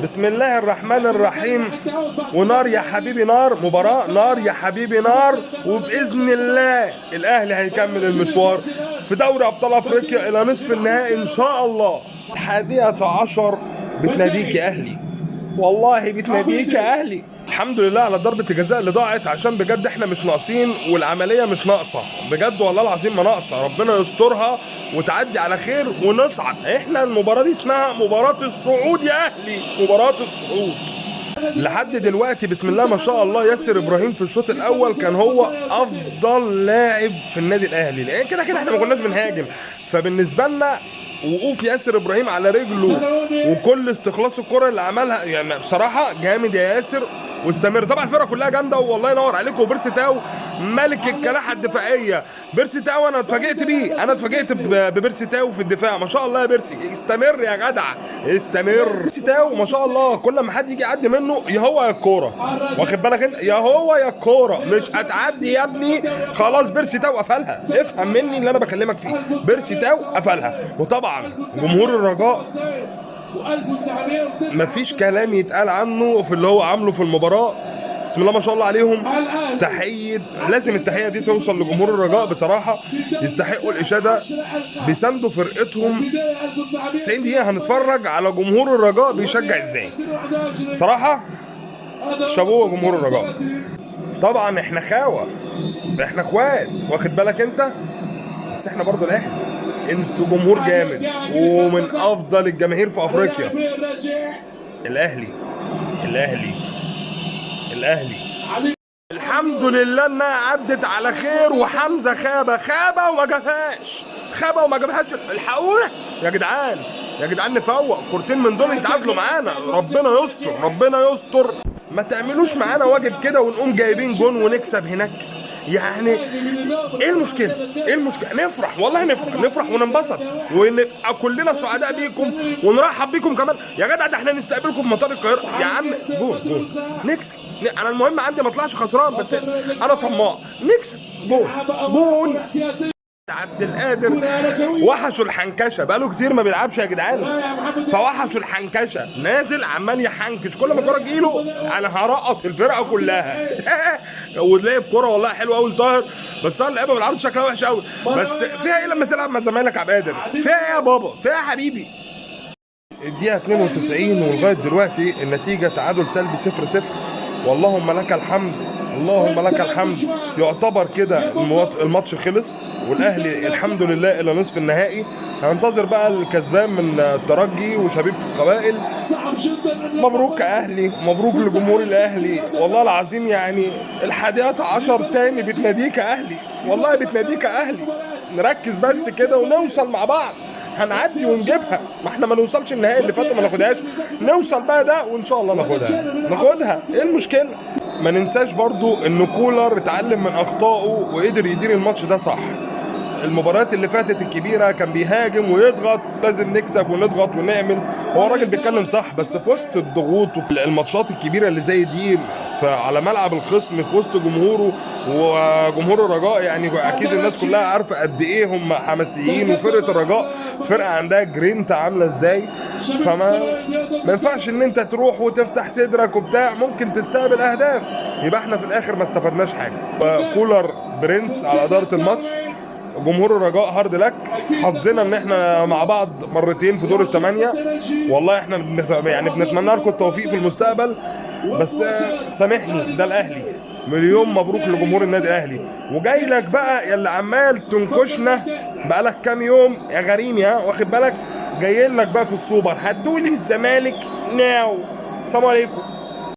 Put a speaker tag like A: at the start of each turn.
A: بسم الله الرحمن الرحيم. ونار يا حبيبي نار، مباراة نار يا حبيبي نار. وبإذن الله الأهلي هيكمل المشوار في دوري أبطال أفريقيا إلى نصف النهائي إن شاء الله. 11 بتناديك يا أهلي، والله بتناديك يا أهلي. الحمد لله على ضربة الجزاء اللي ضاعت، عشان بجد احنا مش ناقصين والعملية مش ناقصة بجد، والله العظيم ما ناقصة. ربنا يسترها وتعدي على خير ونصعد. احنا المباراة دي اسمها مباراة الصعود يا أهلي، مباراة الصعود. لحد دلوقتي بسم الله ما شاء الله ياسر ابراهيم في الشوط الاول كان هو افضل لاعب في النادي الاهلي، لان كده كده احنا ما كناش بنهاجم. فبالنسبه لنا وقوف ياسر ابراهيم على رجله وكل استخلاص الكره اللي عملها، يعني بصراحة جامد يا ياسر واستمر. طبعا الفرقة كلها جامدة والله ينور عليكم. وبيرسي تاو ملك الكلاحه الدفاعية. بيرسي تاو انا اتفاجئت بيه، انا اتفاجئت ببيرسي تاو في الدفاع. ما شاء الله يا بيرسي، استمر يا جدع، استمر. بيرسي تاو ما شاء الله كل ما حد يجي يعدي منه يا هو يا الكوره، واخد بالك انت، يا هو يا الكوره، مش هتعدي يا ابني. خلاص بيرسي تاو قفلها، افهم مني اللي انا بكلمك فيه، بيرسي تاو قفلها. وطبعا جمهور الرجاء مفيش كلام يتقال عنه في اللي هو عامله في المباراة. بسم الله ما شاء الله عليهم. تحية، لازم التحية دي توصل لجمهور الرجاء، بصراحة يستحقوا الإشادة، بيساندوا فرقتهم 90 دقيقة. هنتفرج على جمهور الرجاء بيشجع ازاي، صراحة شابوه جمهور الرجاء. طبعا احنا خاوة، احنا اخوات، واخد بالك انت، بس احنا برضو الاهلي. انتوا جمهور جامد ومن افضل الجماهير في افريقيا. الاهلي الاهلي الاهلي. الحمد لله انها عدت على خير. وحمزة خابه خابه وما جابهاش، خابه وما جابهاش. الحقونا يا جدعان، يا جدعان نفوق، كورتين من دول يتعادلوا معانا. ربنا يستر، ربنا يستر. ما تعملوش معانا واجب كده ونقوم جايبين جون ونكسب هناك. يعني ايه المشكلة؟ ايه المشكلة؟ نفرح والله، نفرح نفرح وننبسط ونبقى كلنا سعداء بيكم ونرحب بيكم كمان يا جدع. ده احنا نستقبلكم في مطار القاهرة يا عم. جون جون نكسب. انا المهم عندي ما اطلعش خسران، بس انا طماع. نكسب جون جون. عبد القادر وحشوا الحنكشه، بقاله كتير ما بيلعبش يا جدعان، فوحشوا الحنكشه. نازل عمال يحنكش، كل ما الكورة تجيله انا هرقص الفرقة كلها. ولعب كورة والله حلوة قوي لطاهر، بس طاهر لعبها بالعرض شكلها وحش قوي. بس فيها ايه لما تلعب مع زمايلك عبد القادر؟ فيها ايه يا بابا؟ فيها يا حبيبي. الدقيقة 92 ولغاية دلوقتي النتيجة تعادل سلبي 0-0. واللهم لك الحمد، اللهم لك الحمد. يعتبر كده الماتش خلص، والاهلي الحمد لله الى نصف النهائي. هننتظر بقى الكسبان من الترجي وشبيبه القبائل. مبروك يا اهلي، مبروك لجمهور الاهلي. والله العظيم يعني 11 تاني بتناديك يا اهلي، والله بتناديك يا اهلي. نركز بس كده ونوصل مع بعض، هنعدي ونجيبها. ما احنا ما نوصلش النهائي اللي فات وما ناخدهاش، نوصل بقى ده وان شاء الله ناخدها، ناخدها. ايه المشكلة؟ ما ننساش برضو ان كولر اتعلم من اخطائه وقدر يدير الماتش ده صح. المباريات اللي فاتت الكبيرة كان بيهاجم ويضغط، لازم نكسب ونضغط ونعمل. هو الراجل بيتكلم صح، بس في وسط الضغوط الماتشات الكبيرة اللي زي دي على ملعب الخصم في وسط جمهوره وجمهور الرجاء، يعني اكيد الناس كلها عارفه قد ايه هم حماسيين، وفرقه الرجاء فرقه عندها جرينتا عامله ازاي. فما ما ينفعش ان انت تروح وتفتح صدرك وبتاع، ممكن تستقبل اهداف، يبقى احنا في الاخر ما استفدناش حاجة. كولر برنس على ادارة الماتش. جمهور الرجاء hard luck، حظنا ان احنا مع بعض مرتين في دور الثمانية. والله احنا يعني بنتمنى لكم التوفيق في المستقبل، بس سامحني ده الاهلي. مليون مبروك لجمهور النادي الاهلي. وجاي لك بقى يا اللي عمال تنكشنا بقالك كام يوم يا غريم، يا واخد بالك، جايين لك بقى في السوبر. هتقولي الزمالك now. السلام عليكم.